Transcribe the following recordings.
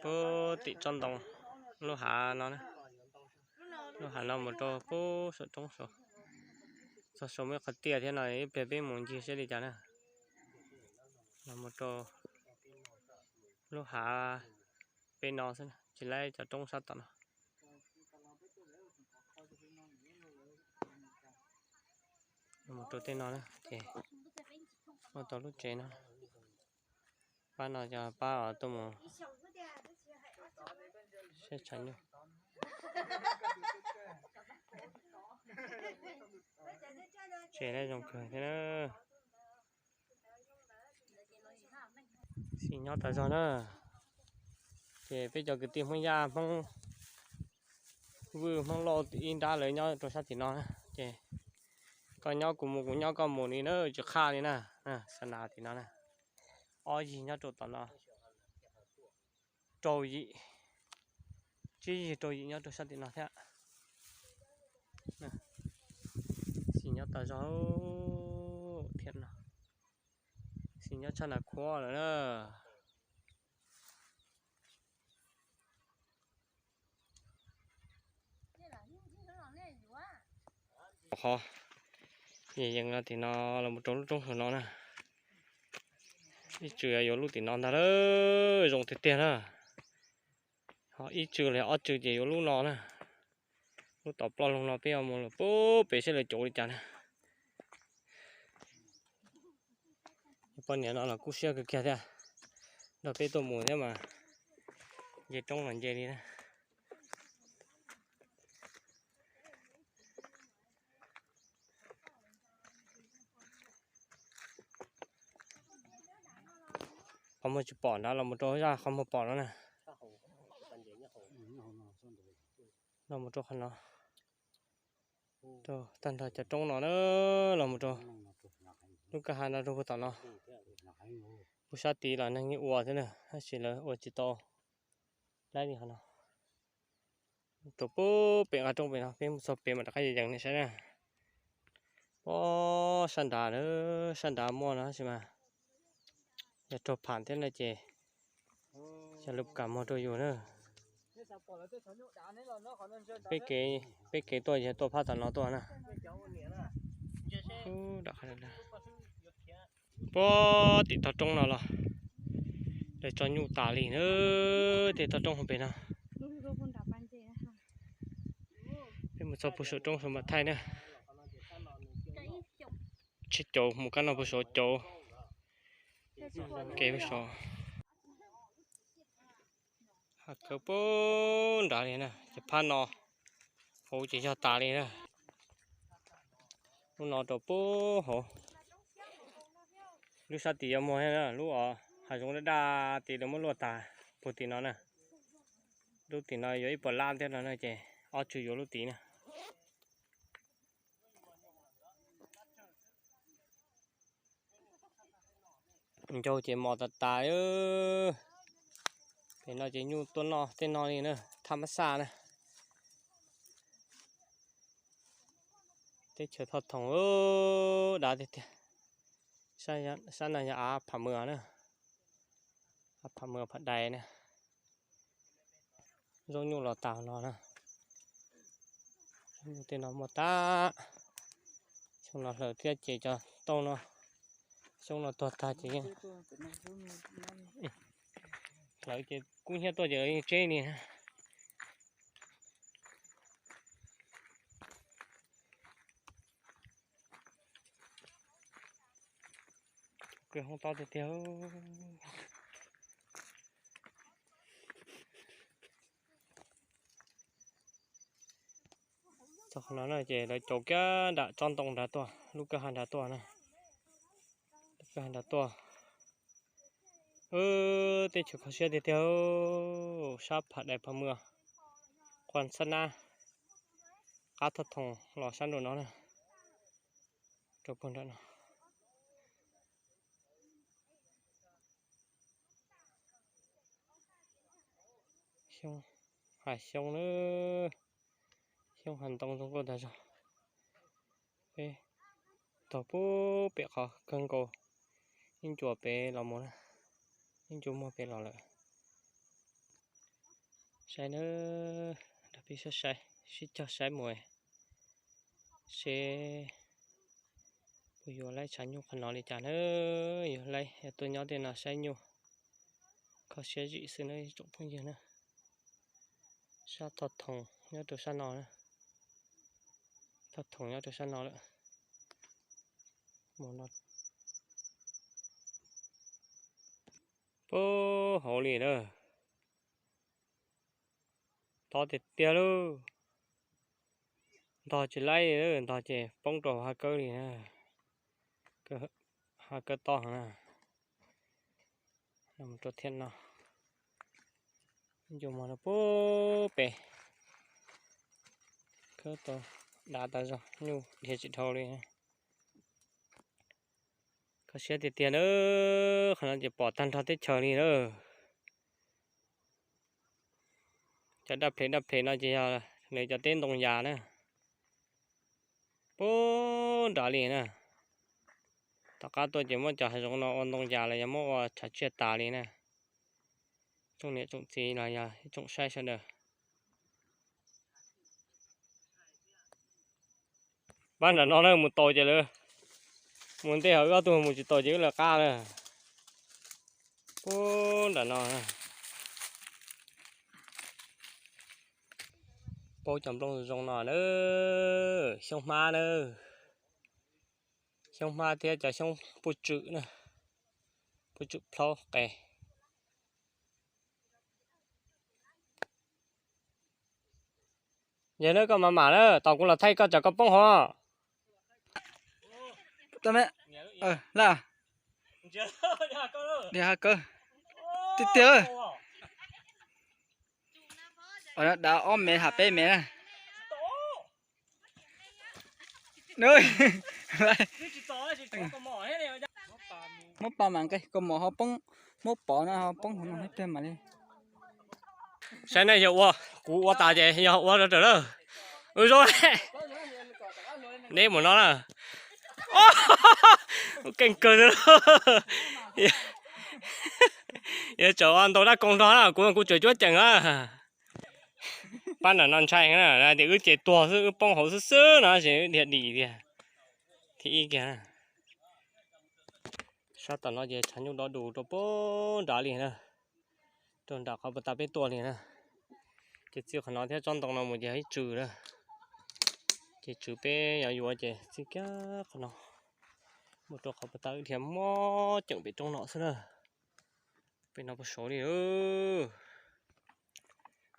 Pub tim tsob ntoo, lub hav no, lub hav no mus rau pub saum roob saud, txog saum muaj qhov tiaj thiab no, ib pliag peb mus ncig saib li cas na. Los mus rau lub hav peb no xwb, tsis laib cov roob sab tom no. Mus rau tej no na ces muaj tau lub tsev no. Pab no cov pab tuaj mus saib tshav nyuj. Tsev zoo kawg thiab na. Xis nyob tas zog na. Ces peb cov kwv tij Hmoob Yaj Hmoob Vwj Hmoob Lauj ib nrab lawv nyob rau sab tim no na. Ces koj nyob kuv mus kuv nyob koj mus li na, tsis qhaj li na. Xa nas tim no na. Ob yig nyob rau tom no, rau yim, tsib yig rau yim nyob rau sab tim no thiab. Xis nyob tas zog thiab no. Xis nyob tshaj nas khuab lawm na. Qhov yees yees no tim no los mus rau lub roob saum no na. Ib tsw yuav lub tim no ntag lawm, zoo tiag tiag na. Ho ib tsw li ob tsw ces yuav lub no na. Lub tom ploj loog no peb yuav mus lawm pub pem saib lawv cauv li cas na. Poj niam no los kub siab kawg kiag thiab, nrog peb tuaj mus thiab mas nce roob los nce li na. Qhov muag tsis pom nrad los mus rau zaj qhov muag pom no na. Los mus rau qhov no, rau tag nrho cov roob no na, los mus rau lub kwj ha no rau puag tom no. Puag sab tid los neeg yeej ua thiab na, tab sis lawv ua tsis tau laib li qhov no. Rau pub pem nqa roob pem no, peb mus txog pem mam rov qab yees nej saib na. Pob sab nrad, sab nrad muaj no tab sis mas yog raug pham thiab no ces yog lawv kam muag rau yus na. Peb kev, peb kev tuaj yog tuaj phab tom no tuaj na. Puag tim tog roob no los lawv tso nyuj tas li na, tej tog roob hauv pem no. Peb mus txog puag saum roob saum mas thaij na. Tsheb cauv mus kab no puag saum cauv, kev puag saum. Hav kawg puag nrad li na, ces phab no hauv ces yog tas li na. Lub no rau puag hauv. Lub sab tid yuav muag thiab na, lub hav zoov daj daj tid lawv muab luaj tas puag tim no na. Lub tim no yuav ib puas lab thiab no na ces ob tsw yuav lub tid na. Ncauj ces mos tas tas. Pem no ces nyuj tuaj noj tej no li na, thaj mab xaj na. Teb chaws Thoj Thoom dav tiag tiag. Sab no yog av Pham Mws na, av Pham Mws Pham Dais na. Zaub nyuj los tas no na. Zaub nyuj tej no muaj tag. Xyoo no hlawv thiab ces cov tauj no, xyoo no tuag tag ces yeej hlawv ces kub hnyiab tuaj ces yeej tseb ni. Kawg hoob tob tiag tiag. Txog qhov no na ces lawv cauv kiag nram tsob ntoo nrad tuaj, lub kwj ha nrad tuaj na. Lub kwj ha nrad tuaj. Teb chaws kho siab tiag tiag, sab Pham Dais Pham Mws, Qhuas Xab Nab, qab Thoj Thoom los sab nraum no na, rau puag nram no. Xyoob, hav xyoob na, xyoob hav ntoo zoo nkauj tag zog. Peb tog puag pem qhov kawg nkaus ib ncua pem los mus na. Ncu muag pem los lawm. Saib nawb, rau peb saib, sib cog saib mus seb puas yuav laib tshav nyuj qhov no li cas nawb. Yuav laib yog tuaj nyob tej no saib nyuj, kho siab zim xwb nawb tsoom phooj ywg na. Sab thoj thoom nyob rau sab no na, thoj thoom nyob rau sab no lawm. Puag hauv li na, tob tiag tiag lauj. Ntog tsis laib li, ntog ces poob rau hav kawb li na, hav kawb tob na. Mus rau thiab no, ncu muag rau puag pem, khawb tau dav tas zog, nyuj dhia tsis dhau li. Kho siab tiag tiag nawb, qhov no ces pom tag nrho teb chaws li na. Cov daj phem daj phem no ces yog nws cov teb ntoo yas na, puag nrad li na. Tom qab tuaj ces muab cov hav zoov no ua ntoo yas los yog muab ua tshav tsiaj tas li na. Tsoom niam tsoom txiv los yog ib tsoom saib sawv daws, pab nram no na mus tau ces lawv mus ntej, ho wb ob tug mus tsis tau ces wb lawv qab na. Puag nram no, paub cov nplooj zoo no na, xyoob hmab na, xyoob hmab thiab cov xyoob puj tswm na, puj tswm plhaub qes. Yog na koj mam mam na, tos kuv los thaij koj tsam koj poob hov. Niam ha kawb, tiag tiag. Dav ob mev ham peb mev na. Muab pa mam nqe, kaus mom ho poob, muab pov no ho poob hauv no thiab mas li. Saib na, yog ua, kuv ua tas ces yog ua rau raws lawm. Ua zoo, neb mus no na. Keej kawg, yog tsam ua ntau dab koob nrog na, kuv kuv tseem cuab ceem na. Pab nram no ntshai na, tias wb ces tuag xwb, wb poob hauv xwb xwb no ces wb dhia dim tiag. Thib ib kiag na. Sab tom no ces tshav nyuj dov dus rau puag nrad li na, rau nram qhov puag ta peb tuaj li na. Ces txij qhov no thiab tsob ntoo no mus ces yog ib tswm na. Ces tswm peb yuav yuav ces txij kiag qhov no mus rau qhov puag ta wb dhia muab ceem pem roob no xwb na. Pem no puag saud li,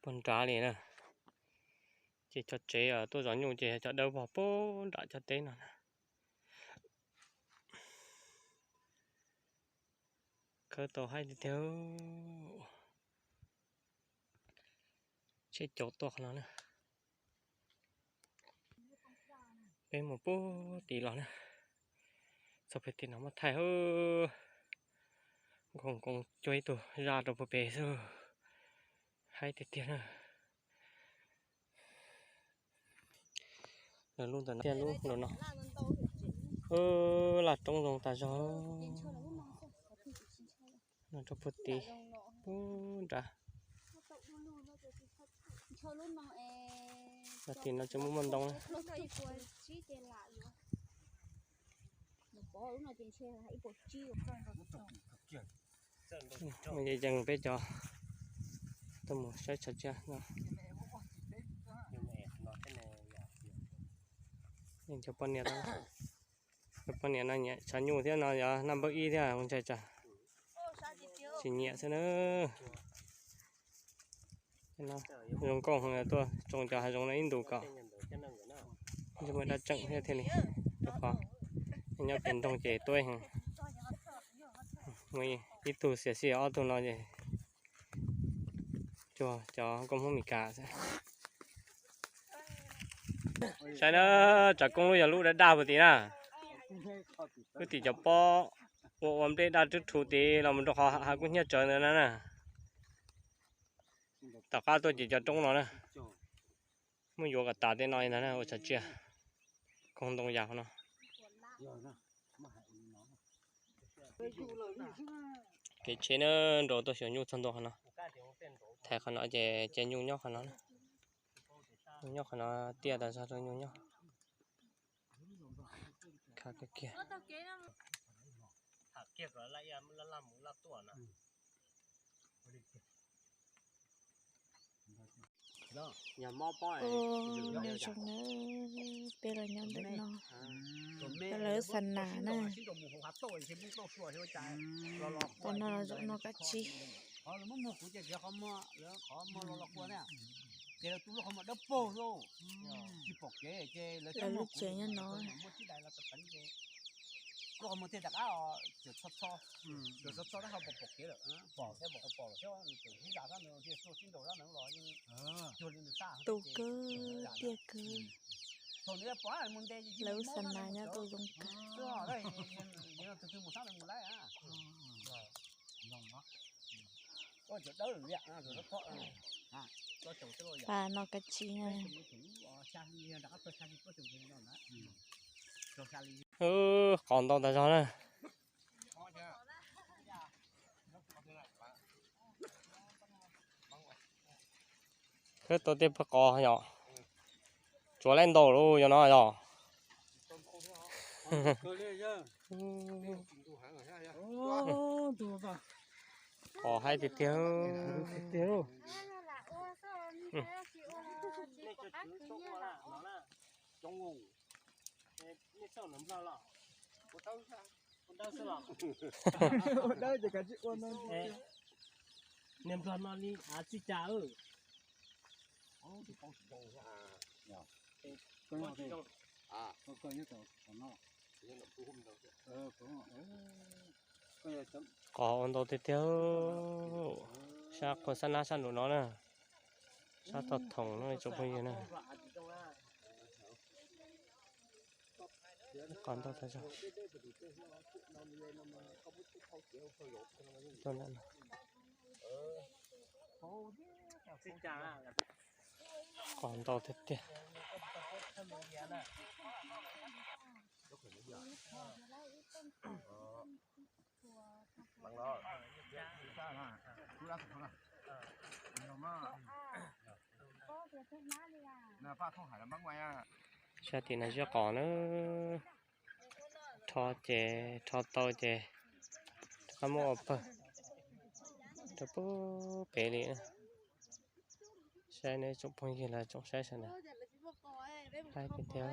puag nrad li na. Ces cov tsev tuaj zov nyuj ces cov dawb vog puag nram cov teb no na. Khawb tau haib tiag tiag. Tsheb caum tuaj qhov no na. Peb mus puag tid los na. Txog pem tim no muab thaij, nkoos nkoos cuag ib tug zaj rau puag pem xwb. Haib tiag tiag na. Lub ntawm no thiab lub no. Laj roob zoo tas zog. No rau puag tid, puag nrad. Tim no tseem muaj muaj ntoo na. Mus yees peb cov tuaj mus saib tshav tsiaj no. Cov poj niam, cov poj niam no nyiam tshav nyuj thiab no yog naj npawb ib thiab ntshai tsam tsis nyiam xwb na. Zoo nkauj tuaj tsoo cov hav zoov no ib ntus kom ntsej muag daj tseem thiab thiaj li rau qhov nyob pem nroog ces tuaj heev. Muaj ib tug xiam xij ob tug no ces cuag cov nkauj Hmoob Mes Kas xwb. Saib na, tsav koob lub yog lub daj daj puag tid na. Lub tim cov pob ua ua nplej daj rwb rhu tid los mus rau qhov hav kub hnyiab tsawv ntawd na na. Tom qab tuaj ces cov roob no na. Muab yuav kom tas tej no ntag na ua tshav tsiaj. Koog ntoo yas no. Kev tsheb na, nrau tuaj xyuas nyuj txog ntua qhov no. Thaiv qhov no ces cia nyuj nyob qhov no na. Nyuj nyob qhov no, tiaj tas zog rau nyuj nyob. Khav kawg kiag. Ua zoo na, peb los nyob ntawm no, lawv xa nas na. Tam no los zaum no kab tsib. Lawv lub tsev nyob no. Tu kawg tiaj kawg. Lawv xa nas nyob tu zoo kawg. Pas no kab tsib na. Qos ntau tas zog na. Khawb tau tej pawg qos yom. Tsuav laib ntau lawm yog no yom. Qos haib tiag tiag. Niag nplog no li av txij cas. Qos ua ntau tiag tiag. Sab qhua sab nab sab nraum no na. Sab toj thoom no tsoom phooj ywg na. Qos ntau tas zog. Qos ntau tiag tiag. Sab tim no ziab qos na. Rho ces rho tau ces rov qab muab ua pawg rau pub pem li. Saib nej tsoom phooj ywg los tsoom saib sawv daws. Haib tiag tiag.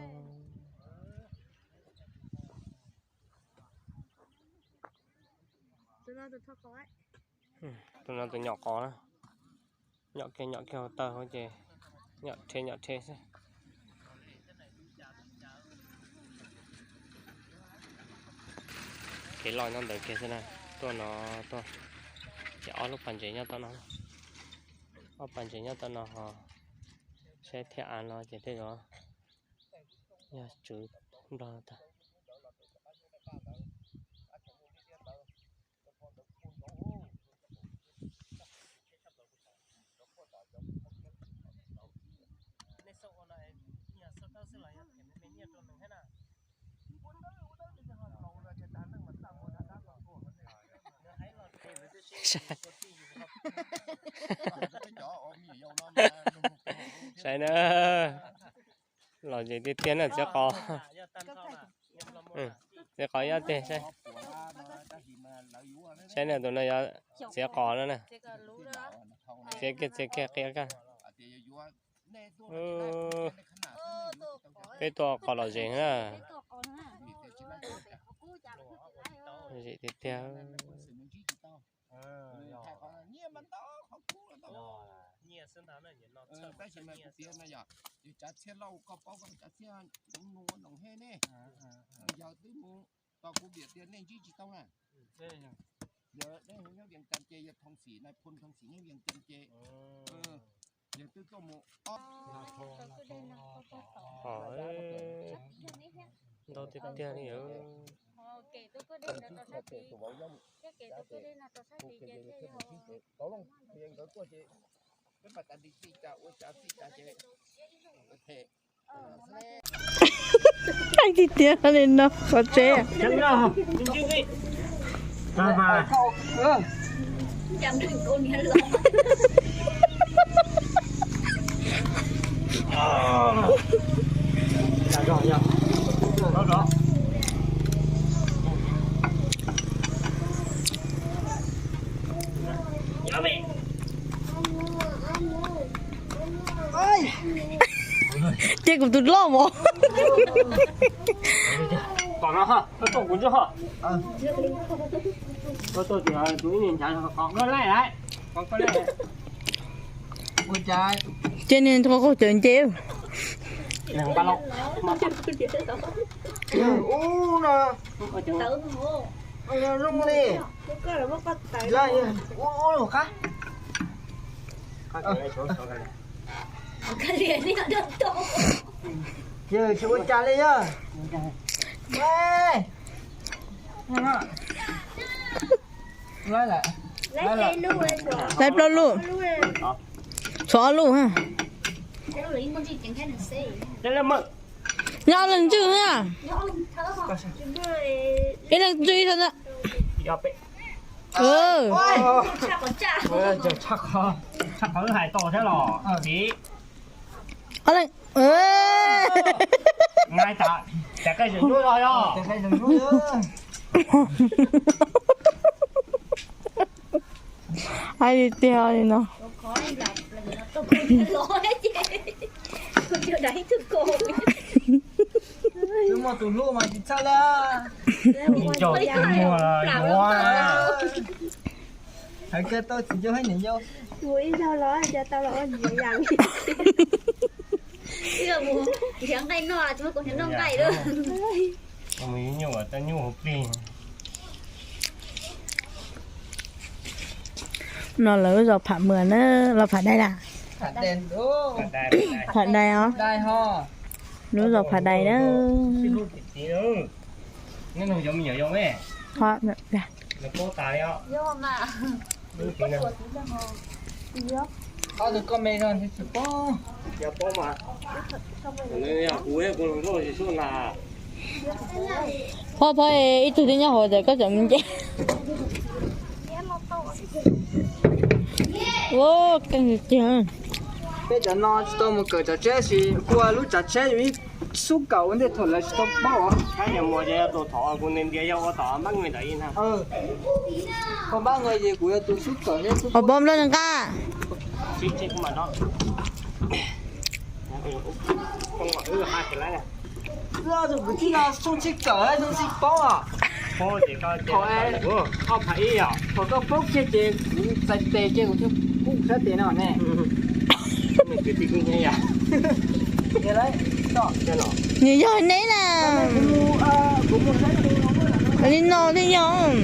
Tus no tus nyom qos na. Nyom kiag nyom kiag hauv taw hauv ces nyom rhe nyom rhe xwb. Kev los nyob ntawd kiag xwb na. Tuaj no tuaj. Ces ob lub pas ntses nyob tom no. Ob pas ntses nyob tom no ho saib thiaj av no ces tej zaum yog tswv nplog tag. Saib na, lom zem tiag tiag na txiv qos. Txiv qos ib teg saib. Saib na, tus no yog txiv qos no na. Txiav kiag txiav kiag qia kiag. Peb tua qos lom zem na. Zem tiag tiag. Tab sis mas kuv piav no yog yus tsav txhiaj lauj, koj paub koj tsav txhiaj noo noo he ne. Yog twb mus tau kuv piav tias nej ntsib tsis tau na. Yog nej nyob Vias Cas ces yog thoo xim na, phoo thoo xim nyob Vias Cas ces yog twb tuaj mus ob ntau tiag tiag li. Tiag tiag li no qhov tsev. Ces kuv tus loj mos. Tom no, koj tuaj kuv ntsuag ho. Koj tuaj tias tus ib niag nchav qhov koj laij lawm. Ces niag qaug cawv nce. Ub no. Zoo li. Ua ua qab. Yog tsis ua cas li yog. Laib plaub lub, tshuav ob lub. Nyob leej ntswg na. Ib leej ntswg ib thawj na. Tshaj qhov wb hais tau thiab los txiv. Nai tas, cas koj tseem nyuaj zog yog. Hais li tiag li no. Tus muaj tus hlub mas tsis txhawj li. Ib co tus muaj yuav. Hais kiag tau txiv yau hab niam yau. Mus ib zaug los nco tau los ua nyiam yam li. Mus nrhiav nqaij noj, tsis muaj kuv nrhiav noj nqaij lawm. Mus nyuj, nyuj hauv plig. No lawv lub zos Pham Muas na, los Pham Dais na. Pham Dais os. Lub zos Pham Dais na. Phob, phob ib tug twb nyob hauv ces koj tseem mus nce. Ua keej tiag. Peb cov no tsis tau mus kawm tsav tsheb, sis ua lub tsav tsheb yus ib xub kawm ua ntej thaum lawv tsis tau paub os. Koj npab nqe ces kuv yog tus xub kawm thiab xub paub nqaj. Xwb tus kwv tij no xyoo tsib kawm xyoo tsib paub os. Thaum koj paub kiag ces kuv txais tes kiag kuv thiaj pub sab tes no ne. Nws yog neb na. Li no thiaj yog.